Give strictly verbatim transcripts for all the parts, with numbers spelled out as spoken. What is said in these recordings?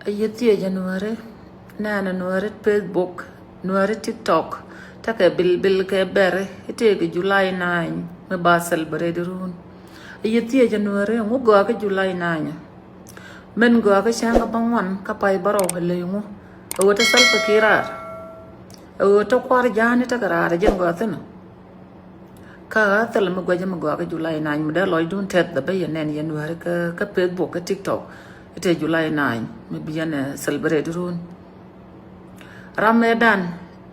A yɛ thiec a Nuäri, nɛn a Nuäri Facebook, Nuäri TikTok, tekɛ bil bil kɛ bɛri, itëëkɛ July nine mi ba celebrate run. A yɛ thiec a Nuäri, ŋu gɔaa kä July nine? Min gɔaa kä cäŋ kä bä ŋuan kä pay bä rɔw a ley ŋu? A ɣöö te Salva Kiir raar? A ɣöö te kua̱r ja̱a̱ni tekɛ raar a jɛn gɔaa thi̱n? Kä thilɛ mi guɛcä mi gɔaa kä July nine mi dee lɔcdun tɛth dɛ bä yɛ nɛn yɛ Nuäri kä, kä Facebook kä TikTok. Itëë July nine mi bi yɛn celebrate run. Ram mɛ dan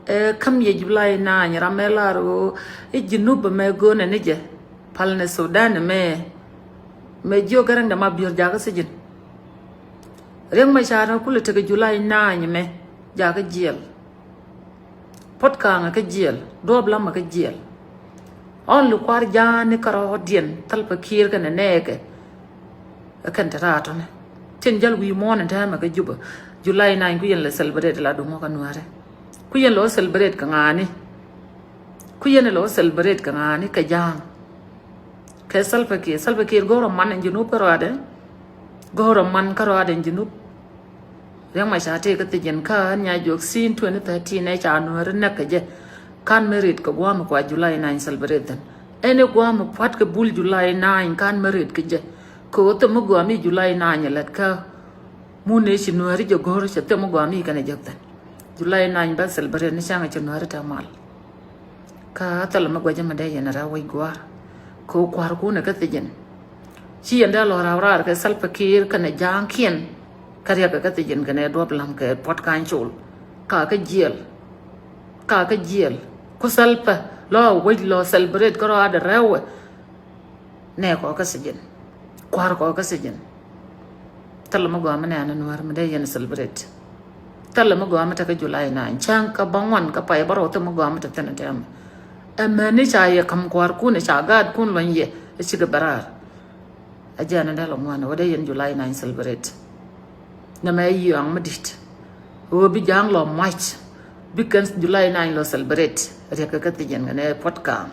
ɛ käm yɛ July nine, ram mɛ lar ɣöö i̱ Junub mɛ go̱o̱nɛ ni jɛ, pal ni Sudan mɛ, mɛ jiök gɛrɛŋ dɛ ma biör jakä sijin. Riek Machar kulɛ tekɛ July nine mɛ jakä jiɛl. Puɔt Kaŋ kä jiɛl, Duɔp Lam kä jiɛl. Only kua̱r ja̱a̱ni kärɔɔdiɛn Salva Kiir kɛnɛ nɛɛkɛ. Ɛ kɛn te raar tɔnɛ tin jäl wi̱i̱ muɔ̱ɔ̱n in täämɛ kä Juba. July nine ku yɛn lɛ celebrate la duŋɔ kä Nuäri. Ku yɛn lɛ wä celebrate kɛ ŋa̱a̱ni. Ku yɛn lɛ wä celebrate kɛ ŋa̱a̱ni kɛ ja̱a̱ŋ. Kɛ Salva Kiir, Salva Kiir go̱o̱rä man in Junub kärɔaadɛ. Go̱o̱rä man kärɔaadɛ in Junub. Riek Machar tëë kä thi̱ji̱n kä nya juɔk sin twenty thirteen ɛ ca Nuäri näk kɛ jɛ. Kan mi rit kɛ gua̱a̱mi kua July nine celebrate thi̱n. Ɛn i̱ gua̱a̱mi pua̱t kɛ bul July nine kan mi rit kɛ jɛ. Kɛ ɣöö thim mi gua̱a̱mi July nine lät kä. Mun ëë ci Nuäri jɛ go̱r cɛ thim mi gua̱a̱mi kɛn ɛ jɛ thi̱n. July nine bä celebrate ni ca̱ŋ cɛ Nuäri te mal. Kä thilɛ mi guɛcä mi dee yɛn rɛw wec gua̱a̱r. Kɛ ɣöö kua̱rkun ɛ kä thi̱ji̱n. Ci yɛn dee lɔ raw raar kɛ Salva Kiir kɛnɛ ja̱a̱ŋkiɛn. Kä riɛk kɛ kä thi̱ji̱n kɛnɛ Duɔp Lam kɛ Puɔt Kaŋ Col. Ka kä jiɛl. Ka kä jiɛl. Ku Salva lɔ wec lɔ celebrate kärɔaadɛ rɛwɛ. Nɛ kɔ kä thi̱ji̱n. Kua̱r kɔ kä thi̱ji̱n. Thilɛ mi gɔaa mi nɛn a Nuäri mi dee yɛn celebrate. Thilɛ mi gɔaa mi te kä July nine. Ca̱ŋ kä bä ŋuan kä pay bä rɔw thilɛ mi gɔaa mi te thi̱n tɛmɛ. Ɛmɛni ca yɛ ka̱m kua̱rkun ca gaatkun luɔ̱ny yɛ. Ɛ cikɛ bɛ raar. A jɛn a dee lɔ ŋuan wä dee yɛn July nine celebrate. Nɛ mɛ yiaŋ mi di̱t. Ɣöö bi ja̱a̱ŋ lɔ mac. Bi kɛn July nine lɔ celebrate. Riɛk kɛ kä thi̱ji̱n kɛnɛ Puɔt Kaŋ.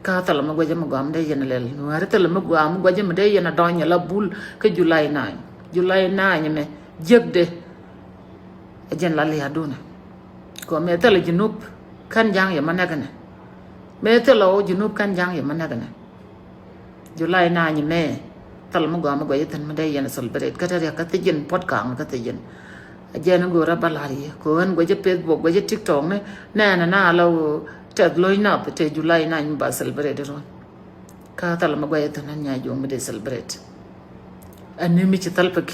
Kä thilɛ mi guɛcä mi gɔaa mi dee yɛn a lɛl Nuäri, thilɛ mi gɔaa mi guɛcä mi dee yɛn a dɔny a la bul kä July nine. July nine mɛ jiäkdɛ. A jɛn la lia̱a̱dun ɛ. Kɔ mɛ thilɛ Junub kän ja̱a̱ŋ yɛ ma näk ɛnɛ. Mɛ thilɛ ɣöö Junub kän ja̱a̱ŋ yɛ ma näk ɛnɛ. July nine mɛ thilɛ mi gɔaa mi guɛcä thi̱n mi dee yɛn a celebrate kä te riɛk kä thi̱ji̱n Puɔt Kaŋ kä thi̱ji̱n. A jɛn in go̱o̱rä bä la̱r yɛ kɛ ɣän guɛcä Facebook guɛcä TikTok ni nɛn a na la ɣöö tɛth lo̱c nath te July nine mi ba celebrate run. Kä thilɛ mi guɛcä thi̱n in nya juɔ̱ŋ mi dee celebrate. Ɛn ni mi ci Salva Kiir